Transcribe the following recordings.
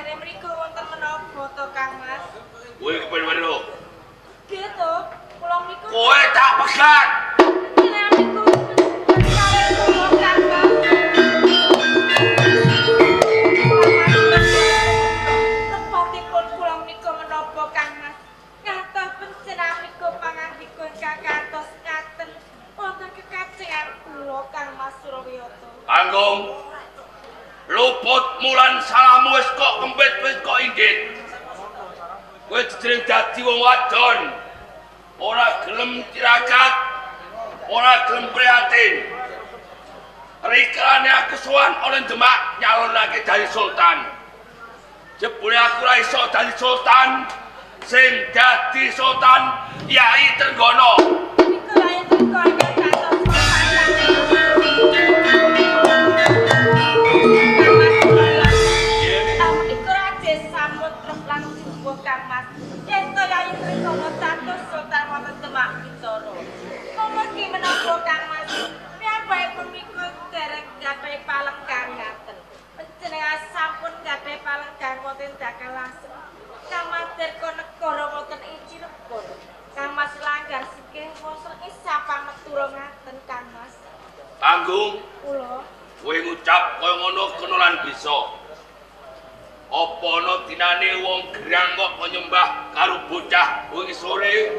Jare mriku wonten menapa to, Kang Mas? Kowe kepen weruh. Nggih to, kula niku Kowe tak pegat. Panjenengan niku kalih kula, Kang Mas. Tepatipun kula menika menapa, Kang Mas? Ngantos panjenengan menika pangandika ingkang kados ngaten wonten kekajengan kula, Kang Mas Surawiyata. Panggung. Luput mulan salahmu wis kok kempit wis kok inggit. Kowe jejering dadi wong wadon. Ora gelem tirakat, ora gelem prihatin. Rikalane aku sowan oleh Demak nyalonake dadi sultan. Jebule aku ora iso dadi sultan, sing dadi sultan Yai Trenggono. Menika Yai Trenggono ingkang dados sultan. Kang Mas Surawiyata. Menika Raden Samudra lan jumbuh, Kang Mas. Yen to Yai Trenggono dados sultan wonten Demak Bintoro. Amargi menapa, Kang Mas? Piyambakipun menika dereng gadhahi palenggan ngaten. Panjenengan sampun gadhahi palenggan wonten Dakalasem. Kang Mas Dirga negara wonten ing Cirebon. Kang Mas Langgar Sikih wonten ing Sapametura ngaten, Kang Mas. Panggung, Kula kowe ngucap kaya ngono kena lan bisa. Apa ana dinane wong gerang kok nyembah karo bocah wengi sore?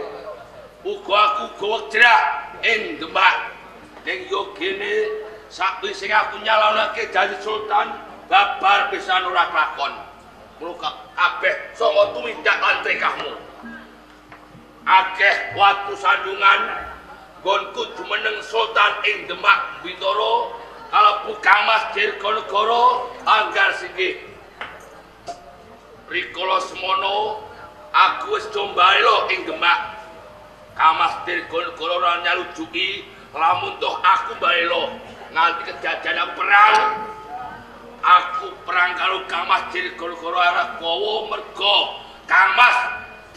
Uga aku gowek jerah ing Demak. Ning yo gene sakwise aku nyalonake dadi sultan babar pisan ora kelakon. Mula kabeh sanga tumindak lan trekahmu. Akeh watu sandungan nggonku jumeneng sultan ing Demak Bintoro kalebu Kang Mas Dirganegara Anggar Singgih. Rikala semono aku wis jombarela ing Demak. Kang Mas Dirganegara ora nyalujuki lamun toh aku mbalela nganti kejadian aku perang. Aku perang karo Kang Mas Dirganegara arep gawa merga Kang Mas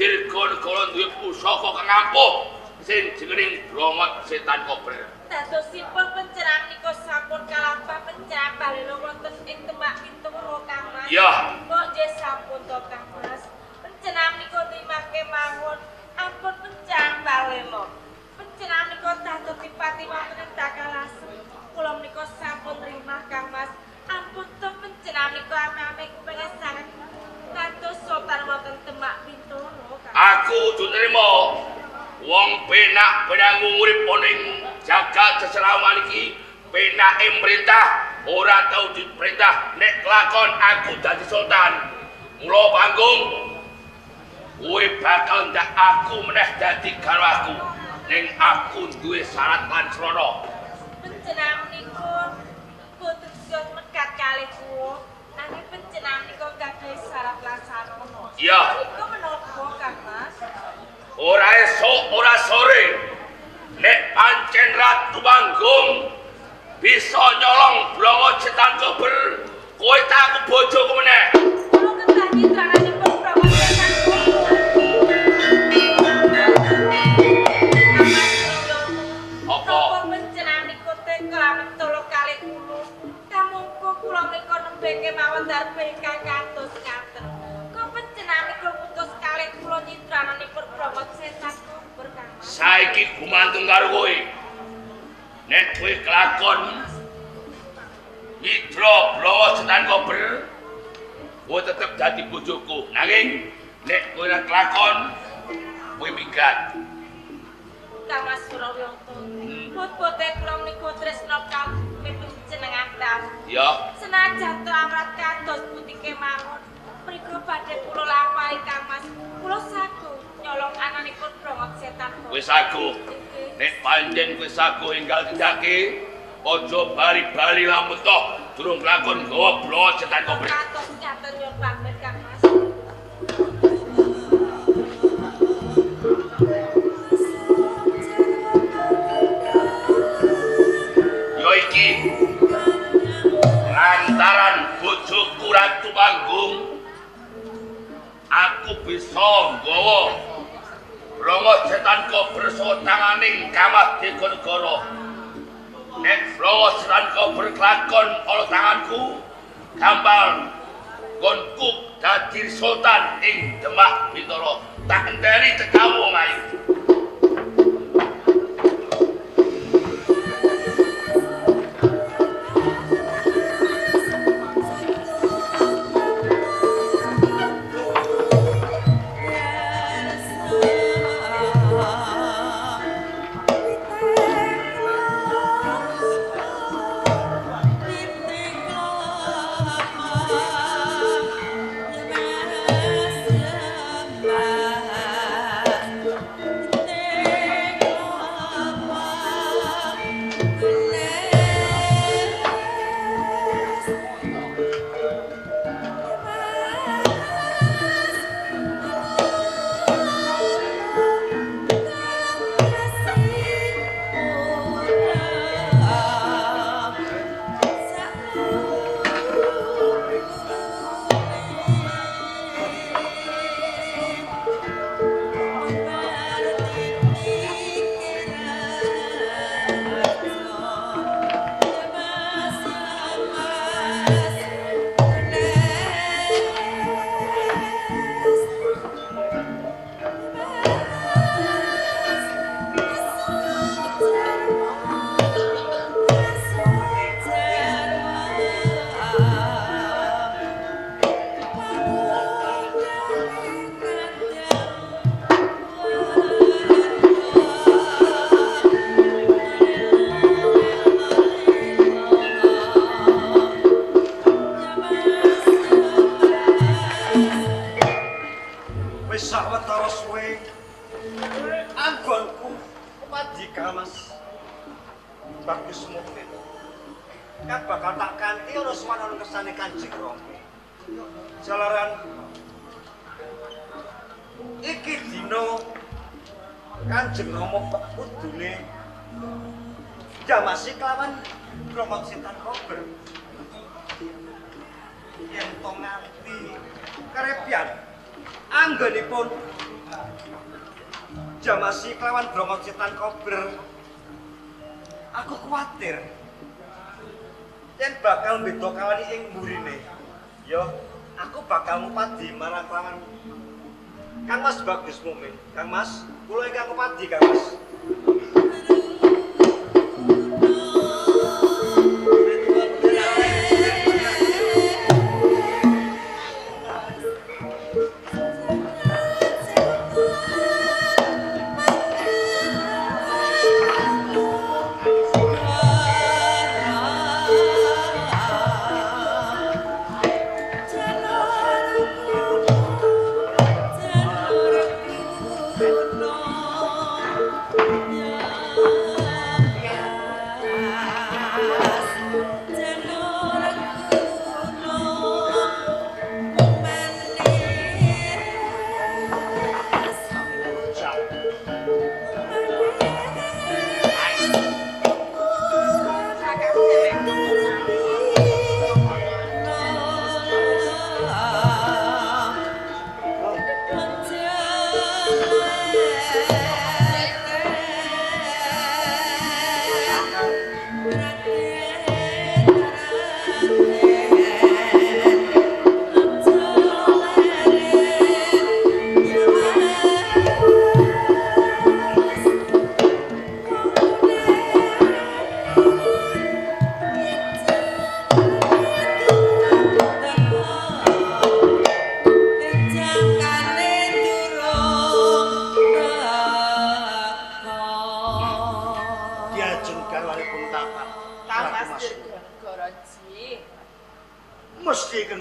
Dirganegara duwe pusaka kang ampuh sing jenenge Brongot Setan Kober. Dadosipun panjenengan menika sampun kalampah panjenengan balela wonten ing Demak Bintoro, Kang Mas. Iya. Kok nggih sampun to, Kang Mas. Panjenengan menika nrimake mawon ampun panjenengan balela. Panjenengan menika dados dipati wonten ing Dakalasem. Kula menika sampun nrimah, Kang Mas. Ampun to panjenengan menika ame-ame kepengin sanget dados sultan wonten Demak Bintoro, Kang. Aku kudu nrimo wong penak benang urip ana ing jagat seserawan iki penake merintah ora tau diperintah nek kelakon aku dadi sultan. Mula panggung kowe bakal ndak aku meneh dadi garwaku ning aku duwe syarat lan srana. Panjenengan menika boten sios megat kalih kula, nanging panjenengan menika gadhahi syarat lan sarana. Iya. Menika menapa, Kang Mas? Ora esuk ora sore nek pancen Ratu Panggung bisa nyolong Brongot Setan Kober, kowe tak aku bojoku meneh. Kula kedah nyitrananipun Brongot Setan Kober. Kang Mas Surawiyata. Apa? Napa panjenengan menika tega mentolo kalih kula? Kamangka kula menika nembe kemawon darbe ingkang kados ngaten. Kok panjenengan menika putus kalih kula nyitrananipun Brongot Setan Kober, Kang Mas? Saiki gumantung karo kowe. Nek kowe kelakon nyidra Brongot Setan Kober, kowe tetep dadi bojoku. Nanging nek kowe ora kelakon, kowe minggat. Kang Mas Surawiyata. Bot-bote kula menika tresna kalih panjenengan tahu. Ya, Senajan to amrat kados pundi kemawon, mriku badhe kula lampahi, Kang Mas. Kula saguh nyolong ananipun Brongot Setan Kober. Kowe saguh. Nggih. Nek pancen kowe saguh enggal tindake, aja bali-bali lamun toh durung kelakon gawa Brongot Setan Kober. Kados ngaten nyuwun pamit, Kang Mas. Ya iki lantaran bojoku Ratu Panggung aku bisa nggawa Brongot Setan Kober saka tanganing Kang Mas Dirganegara. Nek Brongot Setan Kober kelakon ana tanganku, gampang nggonku dadi sultan ing Demak Bintara. Tak enteni tekamu wong ayu. Setan kober, aku kuatir yen bakal beda kawani ing mburine. Yo, aku bakal ngupadi marang kelawan Kang Mas Bagus Mumin. Kang Mas, kula ingkang ngupadi Kang Mas.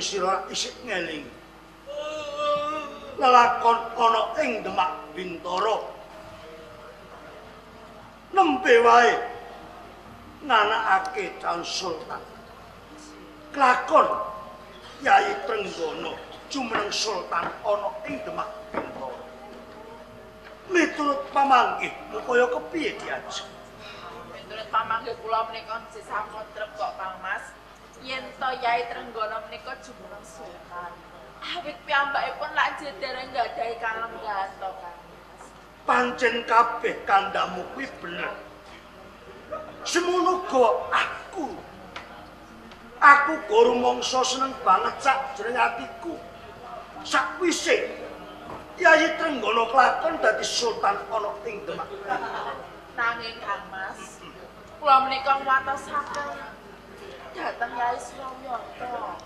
Sira isih ngeling lelakon ana ing Demak Bintara nembe wae nganakake calon sultan kelakon Yai Trenggono jumeneng sultan ana ing Demak Bintara. Miturut pamanggih kaya kepiye diajeng? Miturut pamanggih kula menika sesah trep kok Kang Mas. Yen to Yai Trenggono menika jumeneng sultan. Awit piyambakipun lak dereng nggadahi kalenggahan to Kang Mas. Pancen kabeh kandhamu kuwi bener. Semono uga aku. Aku go rumangsa seneng banget sak jroning atiku. Sakwise Yayi Trenggono kelakon dadi sultan ana ing Demak. Nanging Kang Mas, kula menika ngwatosaken dhateng Yai Surawiyata.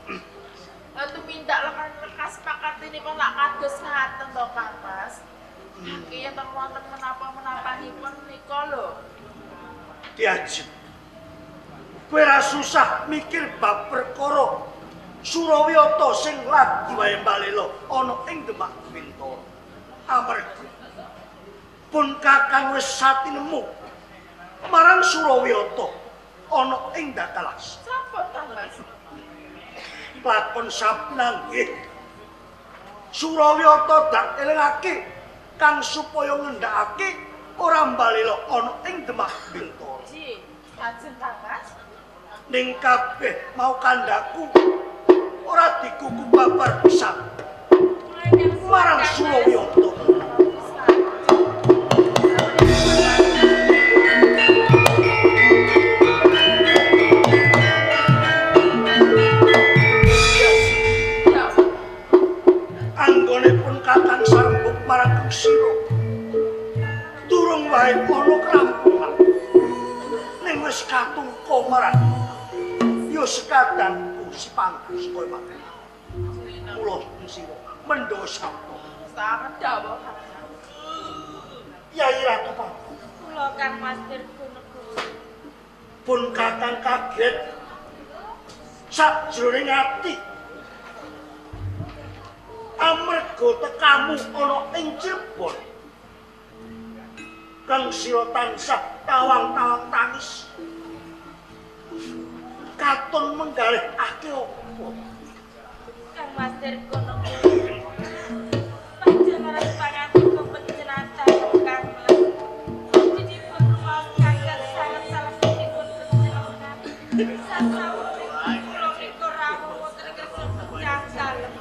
Tumindak lekas pakatinipun lak kados ngaten to Kang Mas. Iki yen wonten menapa-menapanipun menika lho. Diaji. Kowe ora susah mikir bab perkara Surawiyata sing lagi wae mbalela ana ing Demak Bintara. Amarga pun kakang wis satinemu marang Surawiyata ana ing Dakalas. Sampun Kang Mas. Lakon sapinanggih Surawiyata dak elingake kang supaya ngendhakake ora mbalela ana ing Demak Bintara. Ji, lajeng Kang Mas. Ning kabeh mau kandhaku ora dikuku babar pisan marang Surawiyata. Anggone pun kakang sarembug marang Kang Sira durung wae ana krampungan ning wis katungka marang ya sekadangku si pangkus kowe mati. Kula sira mendho sabda. Sanget dawuh Kang Mas. Yai Ratu Pangku. Kula Kang Mas Dirgonegoro. Pun kakang kaget sakjroning ati amarga tekamu ana ing Cirebon. Kang sira tansah tawang-tawang tangis. Katon menggalihake apa? Kang Mas Dirgonegoro. Panjenengan pangatika panjenengan Kang Mas. Dipun rumaos kaget sanget salebetipun panjenengan. Sasawuripun kula menika rawuh wonten kersa pecah dalem.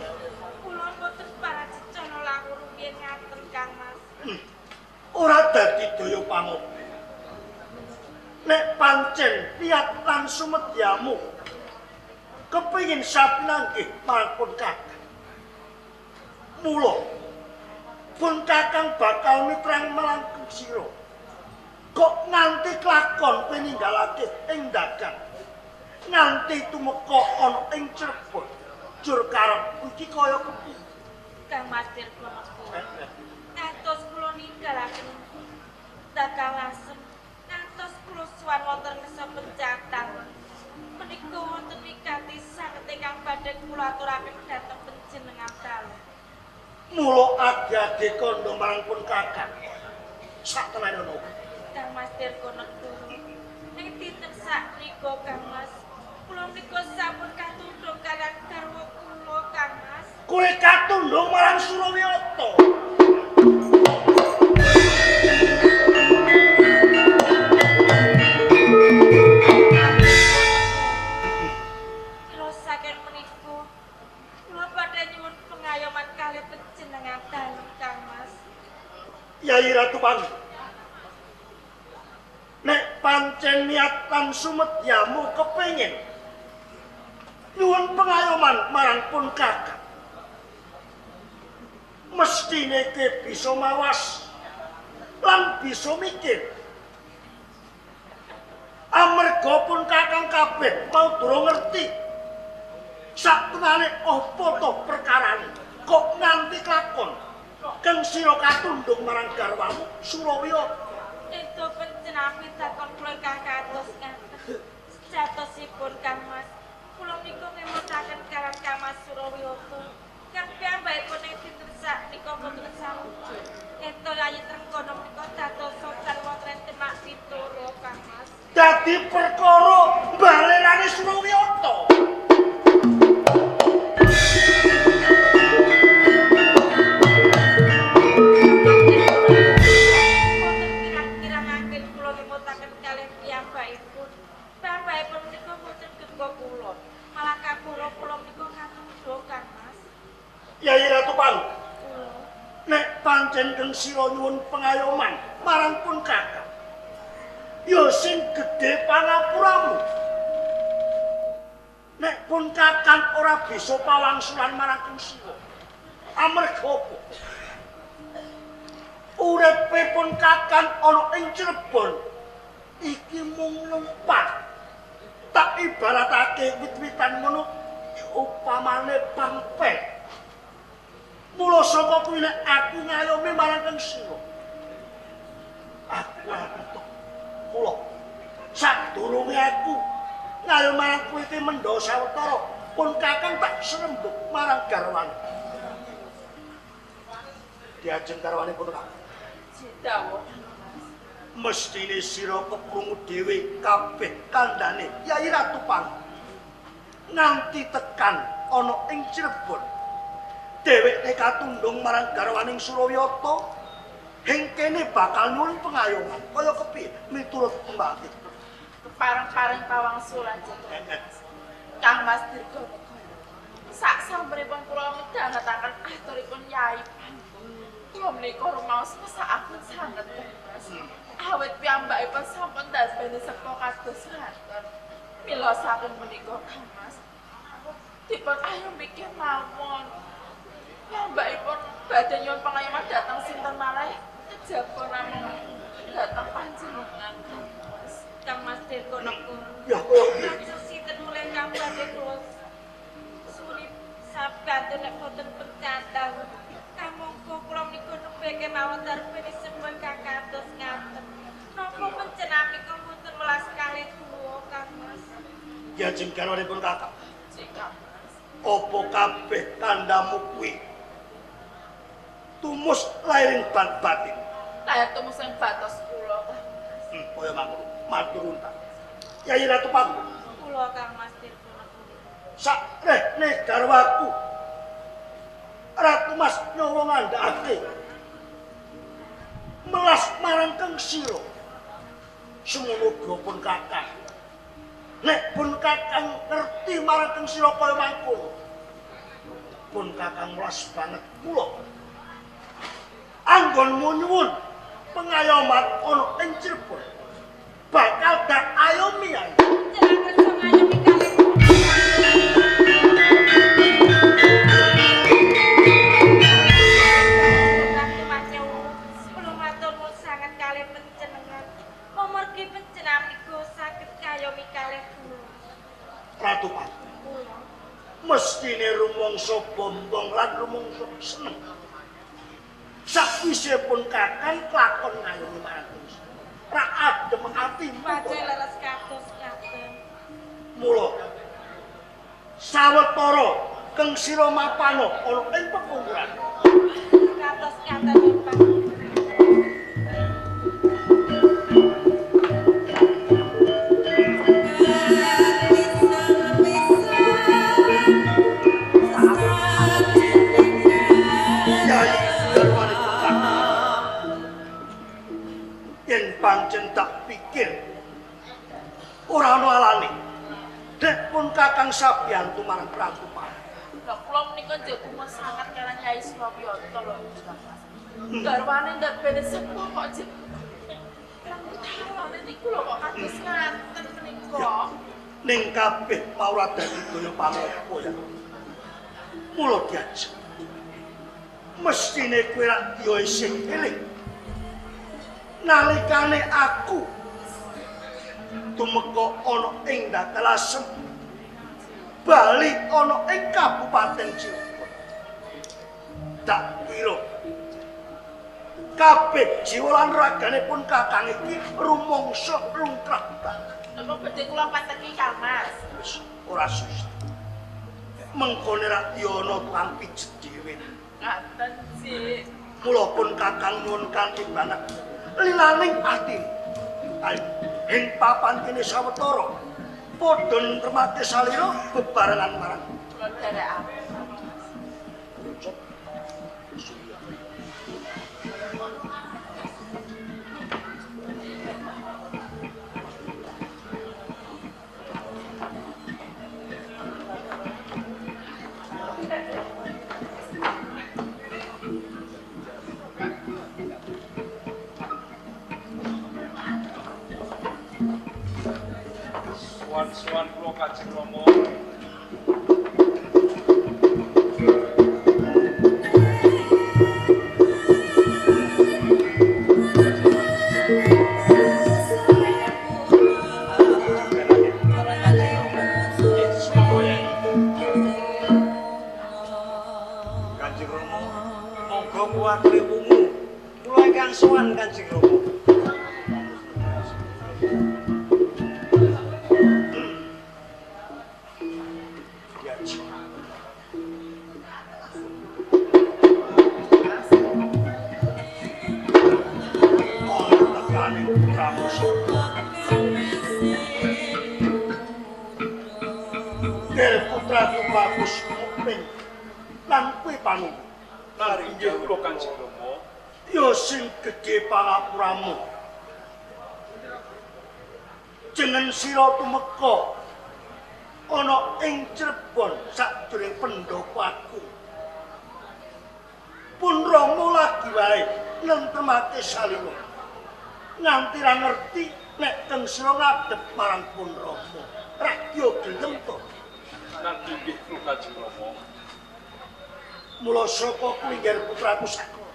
Kula mboten paracecana langkung rumiyin ngaten Kang Mas. Ora dadi daya pangope. Nek pancen niat lan sumedyamu kepengin sapinanggih marang pun kakang. Mula pun kakang bakal mitrang marang sira. Kok nganti kelakon kowe ninggalake ing dagang. Nganti tumeka ana ing Cirebon. Jur karep iki kaya kepiye? Kang Mas Dirgonegoro. Ngantos kula ninggalaken dagang lasem. Ngantos kula suwan wonten kersa pencatan. Menika wonten wigati sanget ingkang badhe kula aturaken dhateng panjenengan dalem. Mula adi-adi kandha marang pun kakang. Sak tenane ono. Kang Mas Dirgonegoro. Ing dinten sakmenika Kang Mas, kula menika sampun katundhung kaliyan garwa kula Kang Mas. Kowe katundhung marang Surawiyata. Saken menika kula badhe nyuwun pengayoman kalih panjenengan dalem Kang Mas. Yai Ratu Pangku. Nek pancen niat lan sumedyamu kepengin nyuwun pengayoman marang pun kakang, mestine kowe bisa mawas lan bisa mikir. Amarga pun kakang kabeh mau durung ngerti saktenane apa to perkarane kok nganti kelakon kang sira katundhung marang garwamu Surawiyata. Itu panjenengan pitakon kula ingkang kados ngaten. Sejatosipun Kang Mas, kula menika ngemutaken kaliyan Kang Mas Surawiyata. Kang piyambakipun ing dinten sakmenika mboten sawujud. Eta Yayi Trenggono menika dados sultan wonten Demak Bintoro Kang Mas. Dadi perkara balerane Surawiyata. Mboten kirang-kirangake kula ngemutaken kalih piyambakipun. Piyambakipun menika mboten gengga kula. Malah kabara kula menika katundha Kang Mas. Yai Ratu Pangku, Kula nek pancen kang sira nyuwun pengayoman marang pun kakang, ya sing gedhe pangapuramu. Nek pun kakang ora bisa pawangsulan marang kang sira, Amarga apa? Uripe pun kakang ana ing Cirebon iki mung numpak. Tak ibaratake wit-witan ngono upamane pangpet. Mula saka kuwi nek aku ngayomi marang kang sira. Aku tok. Mula sadurunge aku ngayomi marang kowe iki mendha sawetara pun kakang tak srembug marang garwane. Diajeng garwane pun kakang. Dawuh. Mestine sira keprungu dhewe kabeh kandhane Yai Ratu Pang. Nganti tekan ana ing Cirebon. Dheweke katundhung marang garwaning Surawyata. Ing kene bakal nyuwun pengayoman. Kaya kepiye miturut pembakit. Kepareng-pareng pawangsulan Mas. Kang Mas Dirgonegara. Sak sampunipun kula midhangetaken aturipun Yai Pangku. Kula menika rumaos mesakaken sanget Kang Mas. Awit piyambakipun sampun dasbeni sepo kados ngaten. Mila saking menika Kang Mas. Dipun ayomi kemawon. Piyambakipun badhe nyuwun pengayoman dhateng sinten malih kejaba namung dhateng panjenengan Kang Mas. Kang Mas Dirgonegara. Ya kaya piye? Kados sinten mulih kang badhe kula suli sabantu nek boten pencantang. Kamangka kula menika nembe kemawon darbene sepuh kang kados ngaten. Napa panjenengan menika mboten welas kalih kula Kang Mas? Diajeng garwanipun kakang. Cik Kang Mas. Apa kabeh kandhamu kuwi tumus lairing ban batin. Kaya tumus ing batos kula Kang Mas. Kaya mangkono, matur nuwun. Yai Ratu Pangku. Kula Kang Mas Dirgonegara. Sakrehne garwaku Ratu Mas nyawa ngandhakake melas marang kang sira. Semono uga pun kakang. Nek pun kakang ngerti marang kang sira kaya mangkono, pun kakang melas banget kula. Anggonmu nyuwun pengayoman ana ing Cirebon bakal dak ayomi ae. Jenengan kersa ngayomi kalih kula. Ratu Mas nyuwun kula matur nuwun sanget kalih panjenengan. Mumargi panjenengan menika saged ngayomi kalih kula. Ratu Pangku. Kula Mestine rumangsa bombong lan rumangsa seneng. Sakwise pun kakang kelakon ngayomi marang sira. Ra adem atimu. Pancen leres kados ngaten. Mula sawetara keng sira mapana ana ing pekungkuran. Kados ngaten Pak. Yai garwanipun kakang. Yen pancen tak pikir ora ana alane. Dek pun kakang sabiyantu marang Ratu Pangku. Lha kula menika njuk gumun sanget kaliyan Yai Surawyata lho Kang Mas. Garwane ndarbene sepuh kok jek. Lan niku lho kok kados ngaten menika. Ning kabeh mau ora dadi daya pangopo ya. Mula diajeng. Mestine kowe rak ya isih eling. Nalikane aku tumeka ana ing Datalasem bali ana ing Kabupaten Cirebon. Tak kira kabeh jiwa lan ragane pun kakang iki rumangsa lungkrah banget. Napa badhe kula pateki Kang Mas? Wis ora susah. Mengkone rak ya ana tukang pijet dhewe. Ngaten sih. Mula pun kakang nyuwun kanthi banget lilaning ati. Ayo ing papan kene sawetara padha nremake salira bebarengan marang Kula dherekaken. Suwan-suwan kula Kanjeng Rama. kula aturi wungu. Kula ingkang sowan Kanjeng Rama. Putraku bagus mukmin lan kuwi panunggu. Lan inggih kula Kanjeng Rama. Ya sing gedhe pangapuramu. Jeneng sira tumeka ana ing Cirebon sajroning pendopo aku. Pun Rama lagi wae nentremake salira. Nganti ra ngerti nek keng sira ngadhep marang pun Rama. Ra yo gelem to. Nanti nggih kula Kanjeng Rama. Mula saka kuwi ngger putraku Sakra.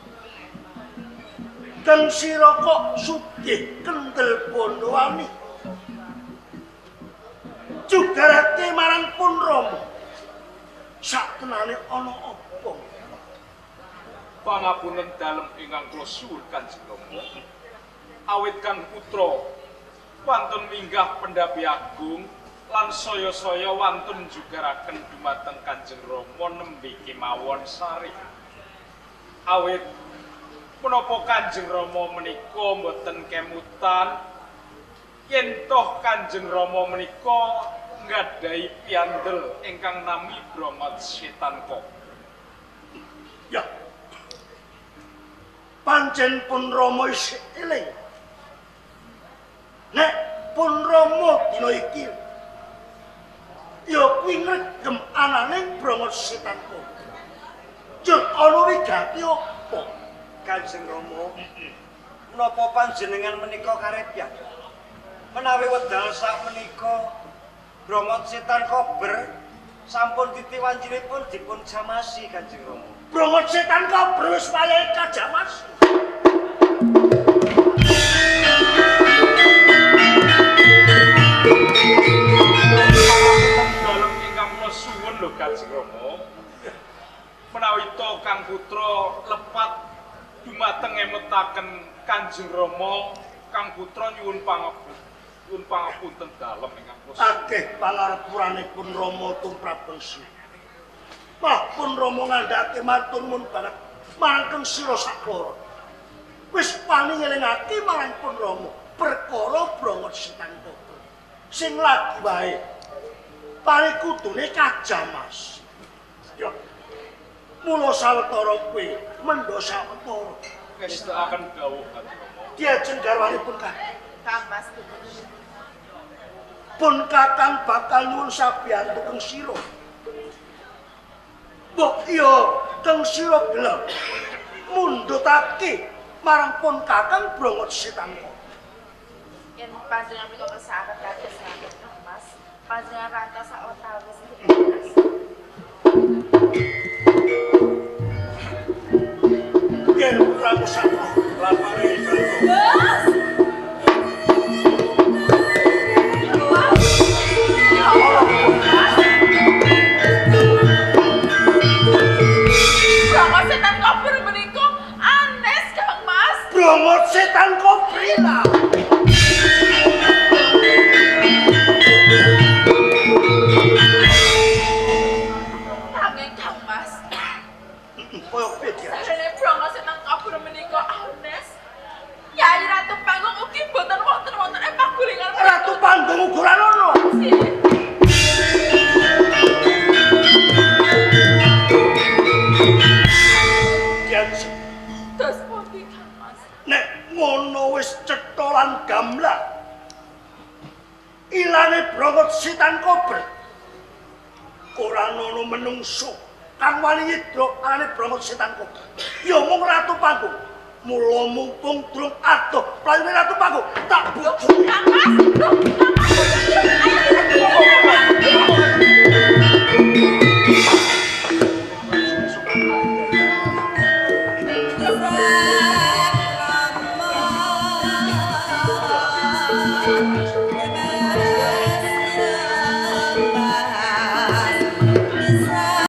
Keng sira kok sugih kendel bondowani. Jugarake marang pun Rama. Saktenane ana apa? Pangapunten dalem ingkang kula suwun Kanjeng Rama. Awit kang putra wantun minggah pendhapi agung lan saya-saya wantun jugaraken dumateng Kanjeng Rama nembe kemawon sarih. Awit menapa Kanjeng Rama menika mboten kemutan yen toh Kanjeng Rama menika nggadahi piyandel ingkang nami Bromot Setan Kok. Ya. Pancen pun Rama isih eling. Nek pun Rama dina iki ya kuwi ngregem anane Bromot Setan Kok. Jur ana wigati apa? Kanjeng Rama, menapa panjenengan menika karepyan? Menawi wedal sak menika Bromot Setan Kober sampun titi wancinipun dipun jamasi Kanjeng Rama. Bromot Setan Kober wis wayahe kajamasi. Dalem ingkang kula suwun lho Kanjeng Rama. Menawi to Kang Putra lepat dumateng ngemutaken Kanjeng Rama, Kang Putra nyuwun pangapunten dalem ingkang kula suwun. Akeh pangarepurane pun Rama tumrap bangsa. Mah pun Rama ngandhake matur nuwun banget marang keng sira sakloro. Wis wani ngelingake marang pun Rama perkara Bromot Setan Kober. Sing lagi wae pare kudune kajamas. Ya. Mula sawetara kuwi mendha sawetara. Ngestakaken dawuh Kanjeng Rama. Diajeng garwanipun Kakang. Kang Mas Pun Kakang bakal nyuwun sabiyantu keng sira. Mbok iya keng sira gelem mundhutake marang pun Kakang Bromot Setan Kok. Yen panjenengan menika kersakaken kados saged Kang Mas. Panjenengan rantos sawetawis. Yen putraku Sakra Lan mari Bromot Setan Kober menika anes Kang Mas. Bromot Setan Kober lah. Nanging Kang Mas, Koyo piye dia? sarene Bromot Setan Kober menika anes. Yai Ratu Panggung ugi mboten wonten-wonten ing pagulingan. Ratu Panggung uga ora ono. Diajeng. Terus pundi Kang Mas? Nek ngono wis cetha lan gamlah. Ilange Bromot Setan Kober. Ora ono menungso kang wani nyidra arane Bromot Setan Kober. Ya mung Ratu Panggung. Mula mumpung durung adoh playune Ratu Panggung tak bujuk. Kang Mas, lho, Kang Mas. Ayo.